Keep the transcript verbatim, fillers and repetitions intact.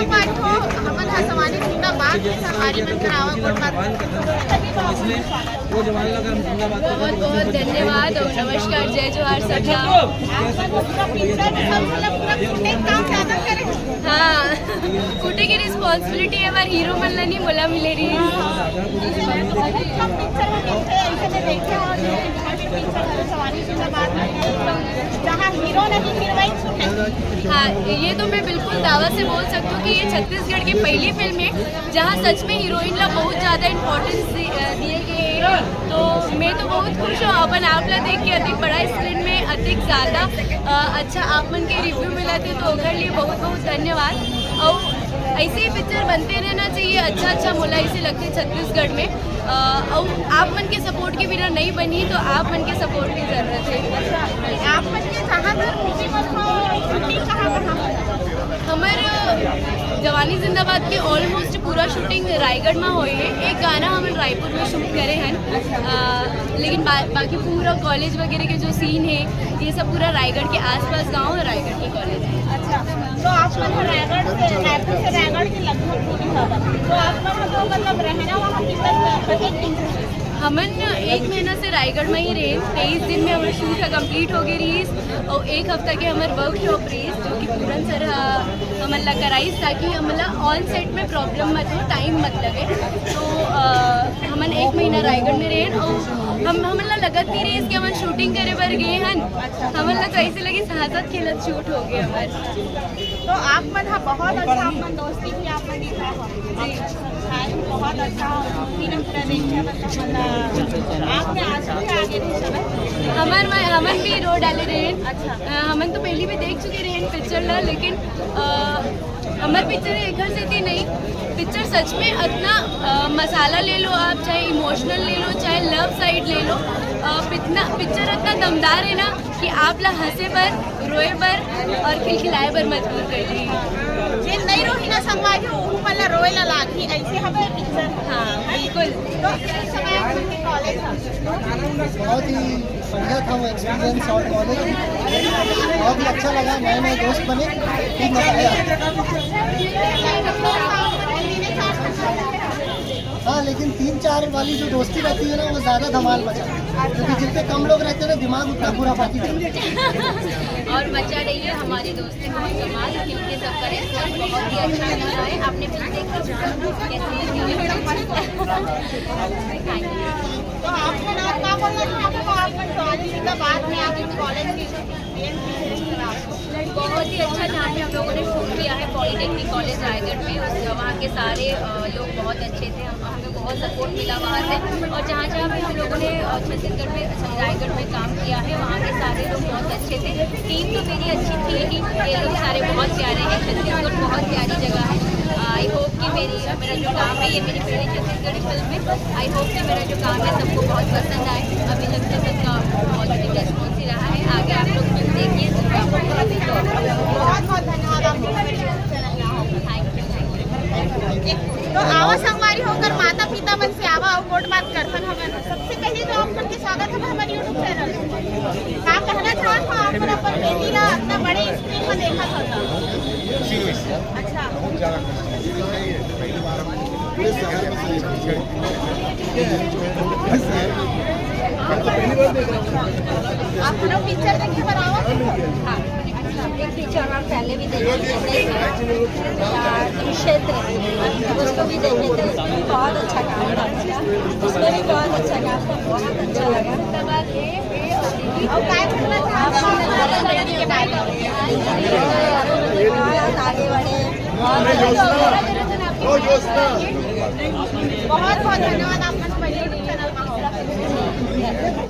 बात हो, हमन ह जवानी जिंदाबाद के संगवारी मन करावा गोठ बात। बहुत बहुत धन्यवाद और नमस्कार, जय जोहार सबला। हाँ, कुटे के रिस्पॉन्सिबिलिटी ए बार हीरो मन ला नहीं, मोला मिले रही। जहाँ हीरो नहीं, हीरोइन सुने। हाँ, ये तो मैं बिल्कुल दावा से बोल सकती हूँ कि ये छत्तीसगढ़ की पहली फिल्म है जहाँ सच में हीरोइन ला बहुत ज़्यादा इम्पोर्टेंस दिए गए हैं। तो मैं तो बहुत खुश हूँ अपन आप ला देख के, अतिक बड़ा स्क्रीन में अतिक ज़्यादा अ, अच्छा आप मन के रिव्यू मिला थे, तो ओकर लिए बहुत बहुत धन्यवाद। और ऐसे ही पिक्चर बनते रहना चाहिए, अच्छा अच्छा मोला ऐसे लगते छत्तीसगढ़ में। अ, और आप मन के सपोर्ट के बिना नहीं बनी, तो आप मन के सपोर्ट की जरूरत है। आप मन के जहाँ तक मूवी बन हो, शूटिंग कहाँ कहाँ हो? हमर जवानी जिंदाबाद के ऑलमोस्ट पूरा शूटिंग रायगढ़ में हुई है। एक गाना हमन रायपुर में शूट करे हैं, अ, लेकिन बा, बाकी पूरा कॉलेज वगैरह के जो सीन है, ये सब पूरा रायगढ़ के आसपास गांव है, रायगढ़ के कॉलेज है। अच्छा, तो आप मन ह रायगढ़ से, रायपुर से रायगढ़ के लगभग दूरी हवय। तो आप मन ह तो मतलब रहना वहाँ कितना, कितना दिन? हमन एक महीना से रायगढ़ में ही रहे। तेईस दिन में हमर शूट ह कंप्लीट हो गए रहीस और एक हफ्ता के हमर वर्कशॉप रहीस, जो कि पूरन सर ह हमन ला कराइस, ताकि हमन ला ऑन सेट में प्रॉब्लम मत हो, टाइम मत लगे। तो अ, हमन एक महीना रायगढ़ में रहे और हम हमन ला लगत नहीं रहीस कि हमन शूटिंग करे बर गए हन। हमन ला तो ऐसे लगे हंसत खेलत शूट हो गए हमर। तो आप मन ह बहुत अच्छा, आप मन दोस्ती भी आप मन निभा हो। जी। भाई बहुत अच्छा हो, तीनों तरह देखिए, मतलब, मतलब, आप में आज भी आगे नहीं चला। हमर में, हमन भी रो डाले रहे। अच्छा। अ, हमन तो पहले भी देख चुके रहे पिक्चर ला, लेकिन अ, हमर पिक्चर एकर सेती नहीं, पिक्चर सच में इतना अ, मसाला ले लो आप, चाहे इमोशनल ले लो, चाहे लव साइड ले लो, अ, पितना पिक्चर इतना दमदार है ना कि आप ला हंसे बर, रोए बर और खिलखिलाए बर मजबूर कर दी। जे नहीं रोही ना संगवारी हो, उहू मन ला रोए ला लागही, ऐसे हवे पिक्चर। हाँ, बिल्कुल। तो इस समय आप मन के कॉलेज ह? बहुत ही बढ़िया था वो एक्सपीरियंस और कॉलेज बहुत ही अच्छा लगा, नए नए दोस्त बने, खूब मजा आया। हाँ, लेकिन तीन चार वाली जो दोस्ती रहती है ना, वो ज़्यादा धमाल मचा, क्योंकि जितने कम लोग रहते हैं ना, दिमाग उतना खुराफाती चलता है। और मचा रही है हमारी दोस्ती बहुत धमाल, क्योंकि सबका रिस्पॉन्स बहुत ही अच्छा मिल रहा है। आपने फिल्म देखी? कैसी लगी? Thank you. तो आपको ना क्या बोलना था आपको, आप मन कॉलेज का बाद में आप कॉलेज की experience किस तरह आपको? बहुत ही अच्छा, जहाँ पे हम लोगों ने शूट किया है, पॉलिटेक्निक कॉलेज रायगढ़ में। उस, वहाँ के सारे अ, लोग बहुत अच्छे थे, हम, हमें बहुत सपोर्ट मिला वहाँ से। और जहाँ जहाँ भी हम लोगों ने अ, छत्तीसगढ़ में, अच्छा, रायगढ़ में काम किया है, वहाँ के सारे लोग बहुत अच्छे थे। टीम तो मेरी अच्छी थी ही, ये लोग सारे बहुत प्यारे हैं। छत्तीसगढ़ बहुत प्यारी जगह है। आई होप कि मेरी, मेरा जो काम है, ये मेरी पहली छत्तीसगढ़ी फिल्म है। आई होप कि मेरा जो काम है, सबको बहुत पसंद आए। अभी तक तो सबका पॉजिटिव रिस्पॉन्स ही रहा है। आगे आप लोग फिल्म देखिए, तो आपको बहुत बहुत धन्यवाद आपको। Thank you, thank you. तो आवा संगवारी हो, माता पिता मन से आवा और गोठ बात करथन हमन। सबसे पहले तो आप मन के स्वागत है हमारे YouTube चैनल। का कहना चाहत हो आप मन अपन बेटी ला इतना बड़े स्क्रीन में देखा था? अच्छा। आप लोग पिक्चर देखे बर आवा? हाँ, एक पिक्चर हम पहले भी देखे थे, कुरुक्षेत्र, उसको भी देखे थे, उसमें भी बहुत अच्छा काम था उसका, उसमें भी बहुत अच्छा काम था, बहुत अच्छा लगा। और काय करना था? आगे बढ़े। बहुत बहुत धन्यवाद आप मन पहले YouTube चैनल में हो।